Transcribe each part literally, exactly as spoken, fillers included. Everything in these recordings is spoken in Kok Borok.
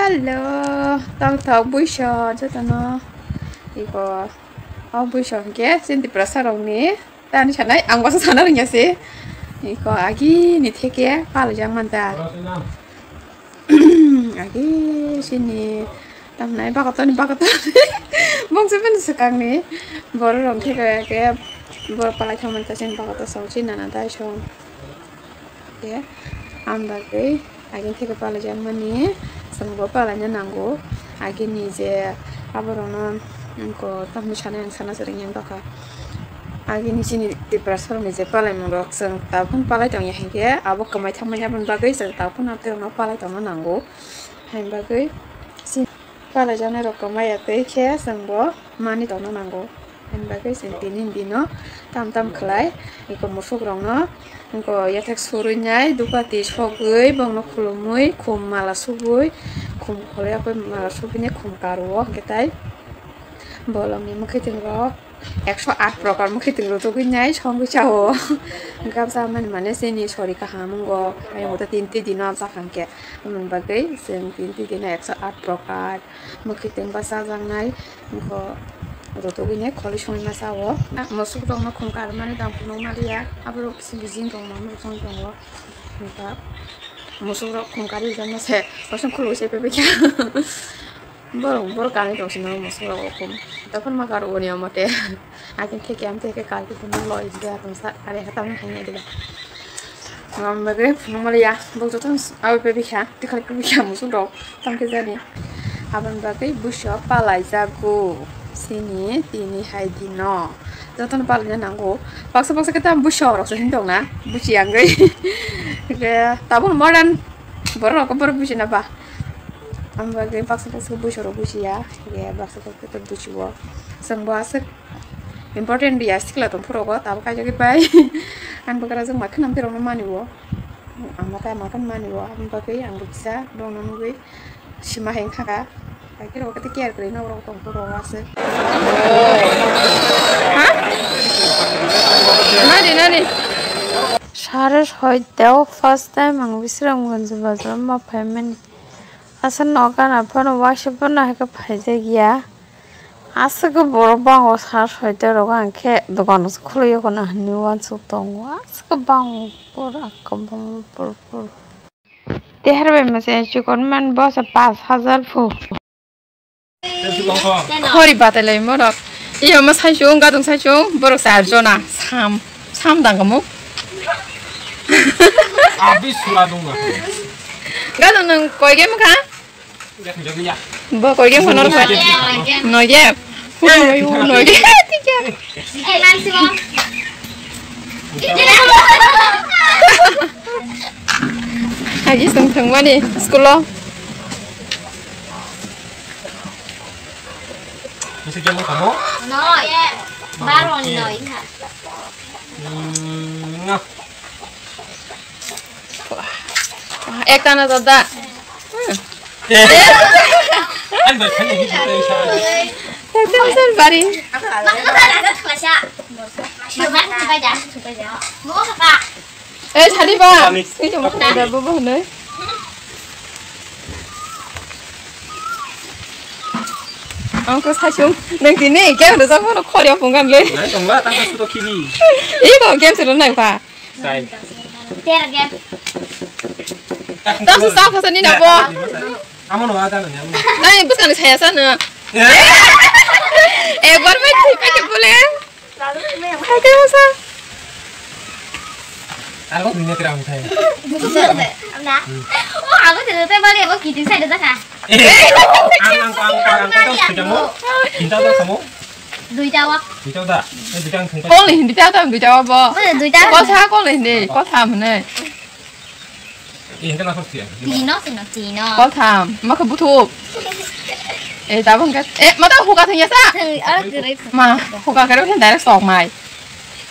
Hello, tongthok buiso jotono. Iko, o buiso hwnkhe chini Tiprasa rokni tani sanai, ang bosa sana rwngya se. Iko, agini theke palajak manta. Agi sini tamnai bakatoni bakatoni bongso bini swkangni borok rok theke ke borok palai thangmani ta sini bakato song sini nana dai song. Ke ang bagwi agini theke palai jakmani chwng bo palaina nango. Agini je aborokno wngkha tamni sanai ang sana swrwngya wngkha. Agini chini Tiprasa rokni je palaimungrok chwng tabukno palai tongya hinkhe abo kwmai thangmani aboni bagwi chwng tabukno tei rokno palai tongna nango. Haini bagwi si palaijaknai rok kwmai ya tei khe chwng bo mani tongna nango. Haini bagwi chwng tini dino tam tam khlai eko musuk rokno wngkha yathek surwi nai dupati sogwi bongno khulumwi khum mala subwi khum kholoyakwi mala subwi nai khum karuo hwnkhe tai bolongni mwkhwtwng rok. Ekso at prokar mwkhwtwng rwtugwi nai songwi chao. Gabsa mani mane chini sori kaham wngo. Ayang uta tinti dino amsa khankhe. Amoni bagwi chwng tinti dino ekso at prokar mwkhwtwng bachajaknai. Wngkho rwtugwi nai kholi songwi ma chao. Musuk rokno khum karmani dam phunuk maliya. Aborok kisi bijing tongma muchung tongo. Wngkha musuk rok khum karwi rijak mase. Kosong khulugwi se pepe kha. Borok, borok kanwi tong sino musuk rok okhum. Tokon ma kar oni omote. Akin theke am theke kar kitu no loi jida tong sa kare kha tamni hanya diba. Ngam bagwi phunuk maliya. Bok joto awi pe bikha. Tikhal pe bikha musuk rok. Tam ke jani. Aboni bagwi buso palai jago. Sini tini hai dino. Jotono palai nango. Baksa baksa khe tam buso rok se hin tong na. Buchi angwi. Ke tabun modern. Borok rok borok buchi na ba. Ang bagwi baksa baksa buisorok bujiya, ye baksa baksa khe bujiwo. Chwng bo aswk important ya sikla tong phuru go, tabuk kaijagwi pai. Ang bwkrajwk ma khwnam twi rokno maniwo. Ang ma kaya ma khan maniwo, ang bagwi ang bo kisa bono nugwi sima heng thaka. Pai khe rok khe care kwrwi nok rok tong phuru go aswk. Ha? Nani, nani? Sare soita o first time ang Bisramganj bazar ma phaimani. Asa nogo gana phano waisa phano hai khe phaijak ya. Aswk khe borok bango sar soita rogo ang khe dogan se khului ya khuna hinwi uansuk tongo. Aswk khe bango pura kwbangma pur pur. Teher bai mase chikon man bosa pash hajar phu. Khori batai lai morok. Iyo ma sai chung gadung sai chung borok char jona sam sam dang kamu. Abi sura dong na. Gadung nang koi game kha? Bo koi game kono rokha? Noi game. Noi game. Agi sung thang mani school o. Misi game kono? Noi. Baro noi. Hmm, nga. Ekta na dada. Hmm. Ang bai khani hi. Ekta na bari. Eh, sadi ba. Sadi. Ini cuma ada bubu nih. Ang ko sasung nang tini kya udah sama lo khori apa enggak le? Nai tong lah tangka suto kini. Ih kok game seru nang pa? Sai. Tera game. Tang su sa phasa ni na bo. Amo no ada nanya. Nai bus kan saya sana. Eh, baru main sih pakai boleh. Pakai masa. Aku dunia tidak mentai. Bukan sih, Amna. Oh, aku tidak tahu balik aku kiting saya dah kah. Eh, ang ang ang ang ang kau sudah mau. Cinta tuh kamu. Duita wa. Duita udah. Eh, duita ang tunggu. Kau nih, duita tuh duita apa? Mana duita? Kau sah kau nih, kau sah mana? Eh, yang kena kau sih. Tino, tino, tino. Kau sah, maka butuh. Eh, tabang kat. Eh, mata huka tanya sa. Hei, ah, gerai. Ma, huka kare udah direct sok mai.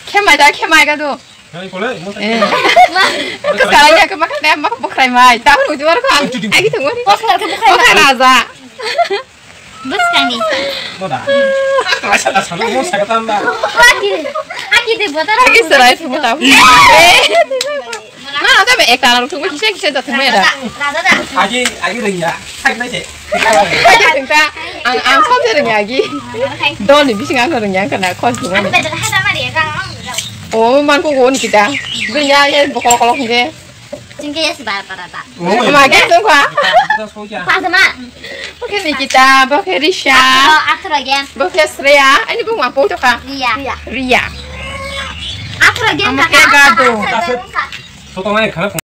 Khemai ta, khemai ka tu. Hai, kole, mo. Eh. Ka sala ya ka maka ne, maka bukrai mai. Ta ru juar ka. Ai, gitu, wari. Bukrai ka bukrai. Bukrai raja. Bus kani. Mo da. Ka sala sala mo sa ka tamba. Aki, aki de bota. Aki serai semua tahu. Eh. Mana ta be ekta rok thungma kisa kisa da thungma era. Agi, agi rengya. Hai nai se. Hai thung ta. Ang, ang khom se rengya agi. Dol ni bising ang rengya kana khom thungma. Oh, man ko go ni kita. Rengya ye bokol kolok hingke. Jingke yes bara bara ba. Ama ke tong kha. Pasama. Bo khe Nikita, bo khe Risha. Athro, athro game. Bo khe Shreya. Ani bo ma po to kha. Ria. Ria. Athro game. Ama ka ke ka. Gado. Sotongai khana.